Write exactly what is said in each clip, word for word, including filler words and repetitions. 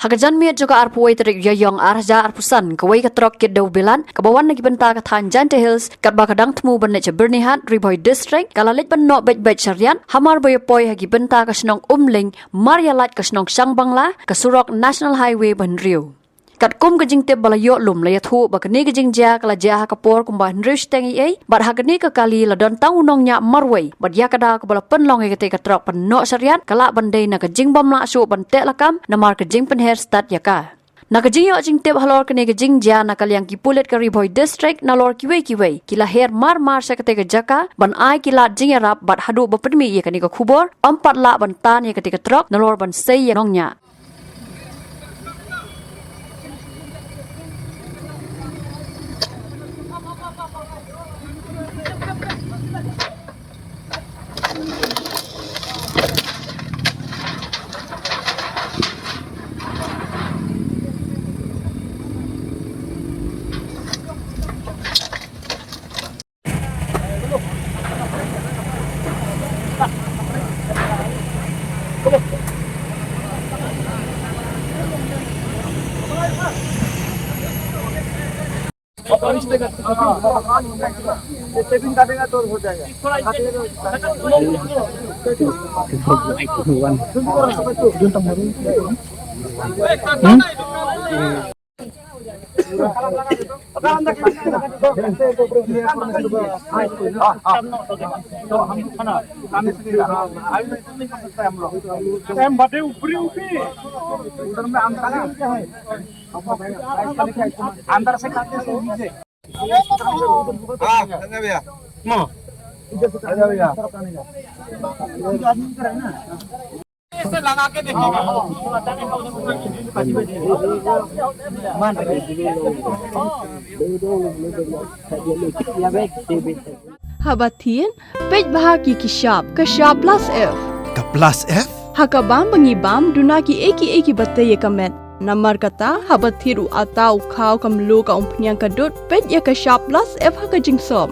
Ha ka janmiet jong ka arphew wei tarik Ïaïong ar hajar arphew san, kawei ka trok kit dewbilat kaba wan na ki bynta ka thaiñ Jaintia Hills, katba ka dang thmu ban leit sha Byrnihat, Ri Bhoi District, ka la leit ban noh beit-beit shariat, hamar ba ïa poi ha ki bynta ka shnong Umling, mar ïa lait ka shnong Shangbangla, ka surok National Highway ba hynriew. Katkum ka jingtip ba la ïoh lum, la ïathuh ba kane ka jingjia ka la jia ha ka por kumba hynriew shiteng eiei, bad ha kane ka kali la don tang u nongñiah marwei, bad ïa kata kaba la pynlong ïa katei ka trok ban noh shariat, ka lah ban dei na ka jingbym lah shuh ban teh lakam, namar ka jingpynher stad ïa ka. Na ka jingïoh jingtip halor kane ka jingjia na ka liang ki pulit ka Ri Bhoi District nalor kiwei kiwei, ki la her mar mar sha katei ka jaka, ban ai ki lad jingïarap bad haduh ba pynmih ïa kane ka khubor, ym pat lah ban tan ïa katei ka trok, nalor ban sei ïa u nongñiah. अंदर से खाते से लीजिए। हाँ, संजय भैया। हाँ। संजय भैया। Haba thied, peit bha ïa ki shap, ka shap plus F. Ka plus F? Ha ka bam ba ngi bam, duna kiei kiei kiba tei ïa ka met. Namar kata, haba thied u atta, u khaw, ka mluh, ka umphniang, ka dud, peit ïa ka shap plus F ha ka jingsop.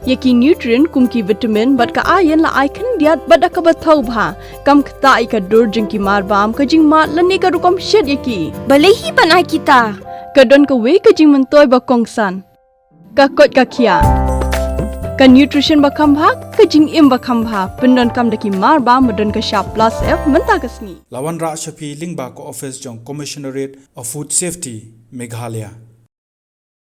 Ïa ki nutrient kum ki vitamin bad ka iron la ai khyndiat bad da kaba thaw bha. Kam ktah ïa ka dur jong ki marbam, ka jingmad lane ka rukom shet ïa ki. Balei hi ban ai kita? Ka don kawei ka jingmyntoi ba kongsan. Ka koit ka khiah. Ka nutrition ba kham bha, ka jingim ba kham bha. Pyndonkam da ki marbam ba don ka shap plus F mynta ka sngi. La wanrah sha phi lyngba ka office jong Commissionerate of Food Safety, Meghalaya.